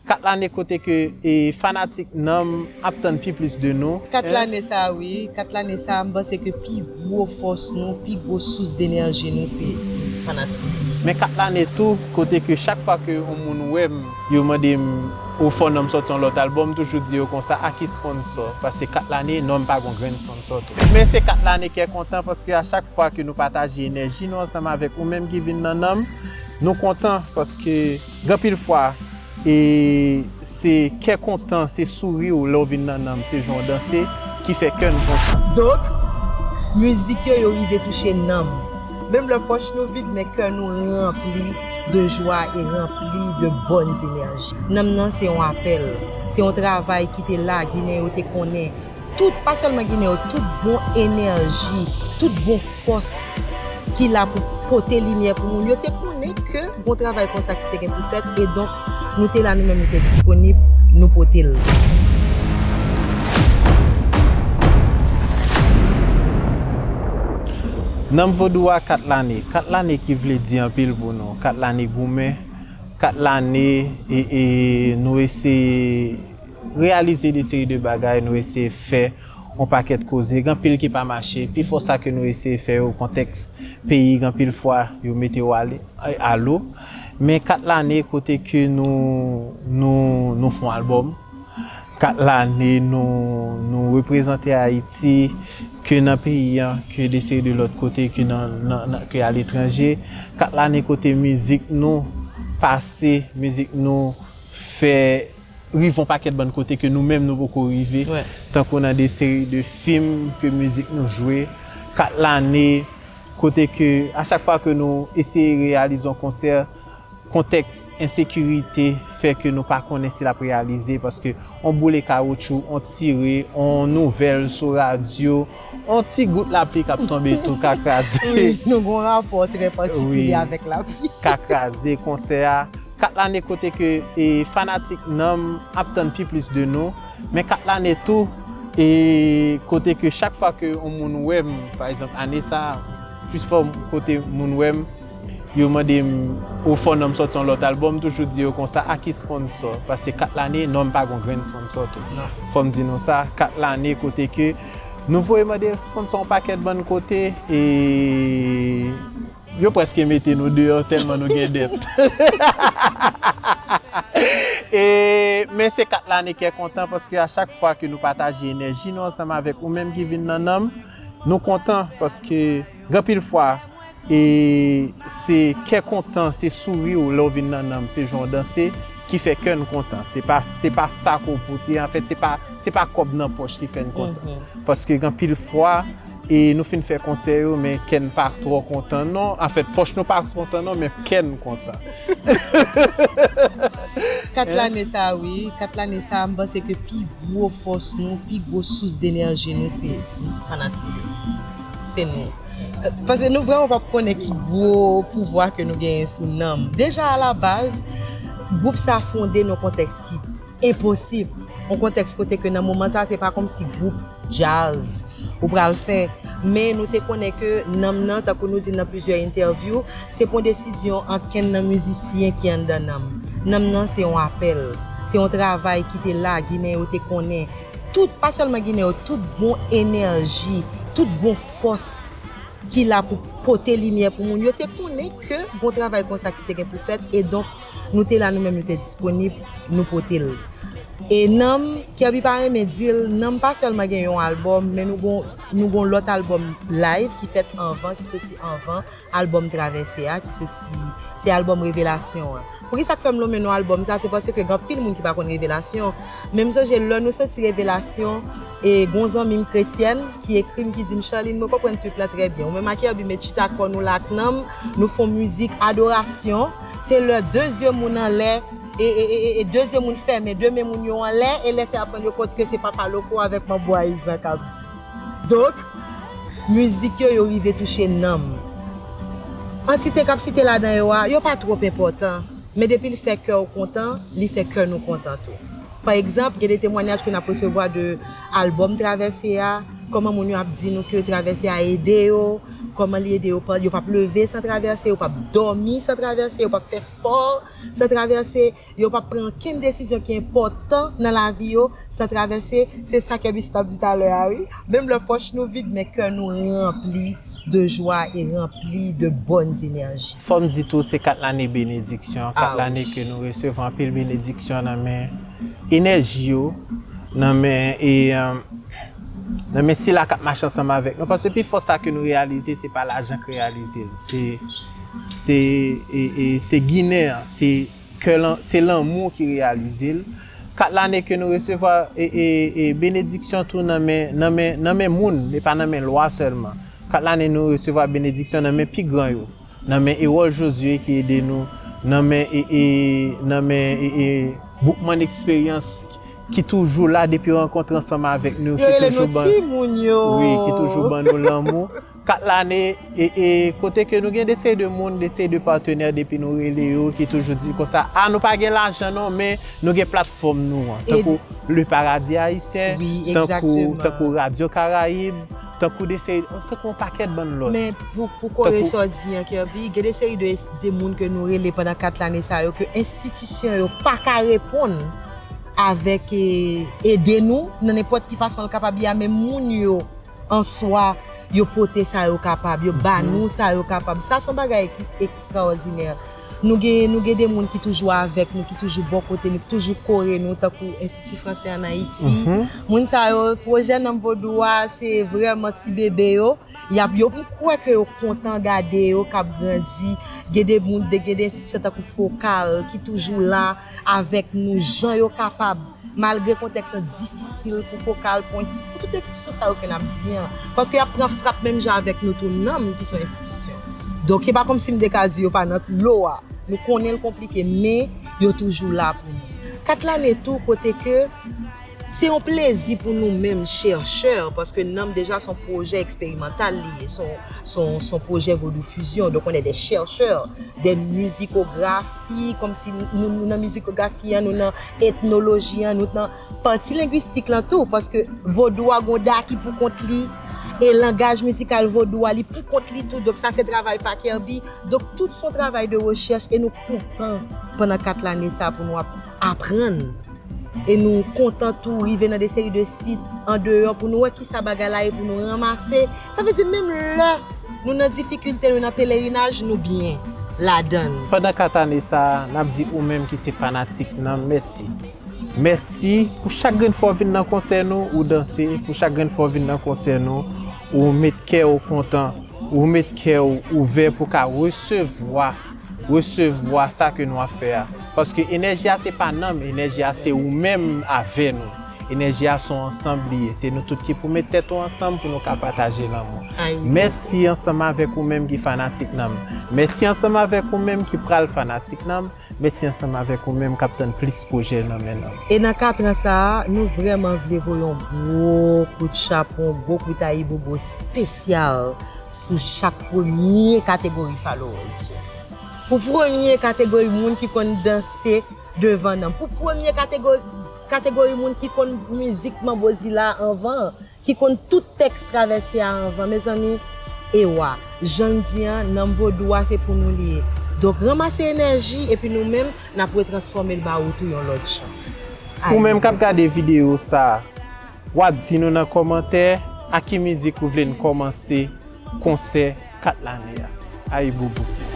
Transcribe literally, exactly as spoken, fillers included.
Kat lane kote ke e, fanatik Nanm ap tann pi plis de nou. Kat lane sa a, wi. Kat lane sa a, m panse ke pi gwo fòs nou, pi gwo sous denèji nou, se fanatik. Men kat lane tou, kote ke chak fwa ke yon moun wè m, yo mande m, ou fò Nanm sòti yon lòt albòm, m toujou di yo konsa, a ki sponsò? Paske kat lane, Nanm pa gon grenn sponsò tou. Men se kat lane kè kontan, paske a chak fwa ke nou pataje enèji nou ansanm avèk ou menm ki vin nan Nanm, nou kontan, paske gen anpil fwa, e se kè kontan, se souri w lè w vin nan Nanm, se jan w danse ki fè kè n kontan. Donk, mizik yo, yo rive touche nanm. Menm lè pòch nou vid, men kè nou ranpli de jwa e ranpli de bòn enèji. Nanm nan se yon apèl, se yon travay ki te la, Ginen yo te konnen. Tout, pa sèlman Ginen yo, tout bon enèji, tout bon fòs ki la pou pote limyè pou moun yo te konnen ke gon travay konsa ki te gen pou fèt, e donk nou te la, nou menm nou te disponib, nou pote l. Nanm Vodou a kat lane. Kat lane ki vle di anpil pou nou. Kat lane goumen. Kat lane e, e nou eseye reyalize de seri de bagay, nou eseye fè yon pakèt koze. Gen anpil ki pa mache. Pifò sa ke nou eseye fè yo, kontèks peyi, gen anpil fwa yo mete yo ale, alo. Men kat lane kote ke nou, nou, nou fè yon albòm. Kat lane nou, nou reprezante Ayiti, ke nan peyi an, ke de seri de lòt kote, ke nan, nan, nan ke aletranje. Kat lane kote mizik nou pase, mizik nou fè rive yon pakèt bann kote ke nou menm nou poko rive. Tankou nan de seri de fim ke mizik nou jwe. Kat lane kote ke a chak fwa ke nou eseye reyalize yon konsè, kontèks ensekirite fè ke nou pa konnen si l ap reyalize, paske yon boule kawotchou, yon tire, yon nouvèl sou radyo, yon ti gout lapli k ap tonbe tou ka kraze. Wi, nou gen yon rapò trè patikilye avèk lapli. Ka kraze konsè a. Kat lane kote ke e, fanatik Nanm ap tann pi plis de nou, men kat lane tou e, kote ke chak fwa ke yon moun wè m, pa egzanp, ane sa a, plis fò kote moun wè m, yo mande m, ou fò Nanm sòti yon lòt albòm, m toujou di yo konsa, a ki sponsò? Paske kat lane, Nanm pa gon grenn sponsò tou. Fò m di nou sa, kat lane kote ke nou voye mande sponsò yon pakèt bann kote, e yo prèske mete nou deyò tèlman nou gen dèt. E, men se kat lane kè kontan, paske a chak fwa ke nou pataje enèji nou ansanm avèk ou menm ki vin nan Nanm, nou kontan, paske gen anpil fwa, e se kè kontan, se souri w lè w vin nan Nanm, se jan w danse ki fè kè n kontan. Se pa, se pa sa ke w pote, anfèt, se pa, se pa kòb nan pòch ki fè n kontan. Paske gen anpil fwa, e nou fin fè konsè yo, men kè n pa twò kontan non. Anfèt, pòch nou pa kontan non, men kè n kontan. Kat lane sa a, wi. Kat lane sa a, m panse ke pi gwo fòs nou, pi gwo sous denèji nou, se fanatik yo. Se nou. Paske nou vrèman p ap konnen ki gwo pouvwa ke nou genyen sou nanm. Deja, alabaz, gwoup sa fonde nan kontèks ki enposib. Yon kontèks kote ke nan moman sa, se pa kòmsi gwoup djaz ou pral fè. Men nou te konnen ke nanm nan, tankou nou di nan plizyè entèvyou, se pon desizyon ankenn nan mizisyen ki anndan nanm. Nanm nan se yon apèl, se yon travay ki te la, Ginen yo te konnen. Tout, pa sèlman Ginen yo, tout bon enèji, tout bon fòs ki la pou pote limyè pou moun yo te konnen ke gon travay konsa ki te gen pou fèt, e donk nou te la, nou menm nou te disponib, nou pote l. E nanm, Kerby pa renmen di l, nanm pa sèlman gen yon albòm, men nou gon, nou gon lòt albòm live ki fèt anvan, ki soti anvan albòm Travèse a, ki soti, se albòm Revelasyon an. Poukisa k fè m lonmen non albòm sa? Se paske gen anpil moun ki pa konn Revelasyon. Men m sonje lè nou soti Revelasyon, e gon zanmi m kretyèn ki ekri m, ki di m, Charline, mwen konprann tout lan trè byen. Ou menm ak Kerby met chita kò nou la ak nanm, nou fè yon mizik adorasyon. Se lè de zye moun anlè, e, e, e, e, e de zye moun fèmen, de men moun yo anlè, e lè sa y ap rann yo kont ke se Papa Loko avèk Manbo Ayizan k ap di. Donk, mizik yo, yo rive touche nanm. Antite k ap site ladan yo a, yo pa twòp enpòtan, men depi l fè kè w kontan, li fè kè nou kontan tou. Pa egzanp, gen de temwanyaj ke n ap resevwa de albòm Travèse a, Kòman moun yo ap di nou ke travèse a ede yo, kòman li ede yo, pa- yo p ap leve san travèse, yo p ap dòmi san travèse, yo p ap fè spò san travèse, yo p ap pran okenn desizyon ki enpòtan nan lavi yo san travèse. Se sa Kèbis t ap di talè a, wi. Menm lè pòch nou vid, men kè nou ranpli de jwa e ranpli de bòn enèji. Fò m di tou, se kat lane benediksyon, kat lane ke nou resevwa anpil benediksyon nan men enèji yo, nan men e, nan men sila k ap mache ansanm avèk nou. Paske pifò sa ke nou reyalize, se pa lajan k reyalize l. Se, se, e, e, se ginen an, se kè lan- se lanmou ki reyalize l. Kat lane ke nou resevwa e, e, e benediksyon tou nan men, nan men, nan men moun, e pa nan men lwa sèlman. Kat lane nou resevwa benediksyon nan men pi gran yo, nan men Erol Josué ki ede nou, nan men e, e, nan men e, e, Boukman Eksperyans ki toujou la depi rankontre ansanm avèk nou, ki toujou ban timoun yo, wi, ki toujou ban nou lanmou. Kat lane e, e kote ke nou gen de seri de moun, de seri de patnè depi nou rele yo ki toujou di konsa, a, nou pa gen lajan non, men nou gen platfòm nou an, tankou Le Paradis Haïtien, tankou, tankou Radio Caraïbe, tankou de seri, tankou yon pakèt bann lòt. Men pou, pou kore sa w di an, Kerby, gen de seri de, de moun ke nou rele pandan kat lane sa yo, ke enstitisyon yo pa ka reponn avèk e, ede nou nan nenpòt ki fason l kapab ye a, men moun yo an swa, yo pote sa yo kapab, yo ba nou sa yo kapab. Sa se yon bagay ki ekstraòdinè. Nou gen, nou gen de moun ki toujou avèk nou, ki toujou bò kote nou, ki toujou kore nou, tankou Enstiti Fransè ann Ayiti. Moun sa yo, pwojè Nanm Vodou a, se vrèman ti bebe yo. Y ap, yo, m kwè ke yo kontan gade yo k ap grandi. Gen de moun, de, gen de enstitisyon tankou Fokal ki toujou la avèk nou, jan yo kapab, malgre kontèks lan difisil pou Fokal, pou ensti-, pou tout enstitisyon sa yo ke n ap di an. Paske y ap pran frap menm jan avèk nou tou, Nanm ki se yon enstitisyon. Donk, se pa kòmsi m te ka di yo pa nan lo a. Nou konnen l konplike, men yo toujou la pou nou. Kat lane tou, kote ke se yon plezi pou nou menm chèchè, paske Nanm deja se yon pwojè eksperimantal li ye, se yon, se yon, se yon pwojè Vodou Fusion, donk on est des chercheurs, des musicographies, kòmsi nou, nou nan mizikografi an, nou nan etnoloji an, nou nan pati lengwistik lan tou, paske vodou a gon da ki pou kont li, e langaj mizikal vodou a li pou kont li tou, donk sa se travay pa Kerby, donk tout se yon travay de rechèch e nou kontan pandan kat lane sa pou nou ap aprann. E nou kontan tou rive nan de seri de sit andeyò pou nou wè kisa bagay la ye pou nou ranmase. Sa vle di menm lè nou nan difikilte, nou nan pelerinaj, nou byen ladan l. Pandan kat ane sa a, n ap di ou menm ki se fanatik Nanm, mèsi. Mèsi pou chak grenn fwa w vin nan konsè nou, ou danse, pou chak grenn fwa w vin nan konsè nou, ou met kè w kontan, ou met kè w ouvè pou ka resevwa resevwa sa ke nou ap fè a. Paske enèji a se pa Nanm, enèji a se ou menm avè nou. Enèji a se yon ansanm li ye. Se nou tout ki pou met tèt nou ansanm pou nou ka pataje lanmou. Mèsi ansanm avèk ou menm ki fanatik Nanm. Mèsi ansanm avèk ou menm ki pral fanatik Nanm. Mèsi ansanm avèk ou menm k ap tann plis pwojè nan men Nanm. E nan katran sa a, nou vrèman vle voye yon gwo kout chapo, yon gwo kout ayibobo espesyal pou chak premye kategori followers yo. Pou premye kategori moun ki konn danse devan Nanm. Pou premye kategori, kategori moun ki konn mizik Manbo Zila anvan, ki konn tout tèks travèse a anvan. Mezanmi, e wa, jan n di an, Nanm Vodou a se pou nou li ye. Donk, ranmase enèji, epi nou menm, n ap retransfòme l ba ou tou yon lòt jan. Ou menm k ap gade videyo sa a, w ap di nou nan kòmantè a ki mizik ou vle n kòmanse konsè kat lane a. Ayibobo.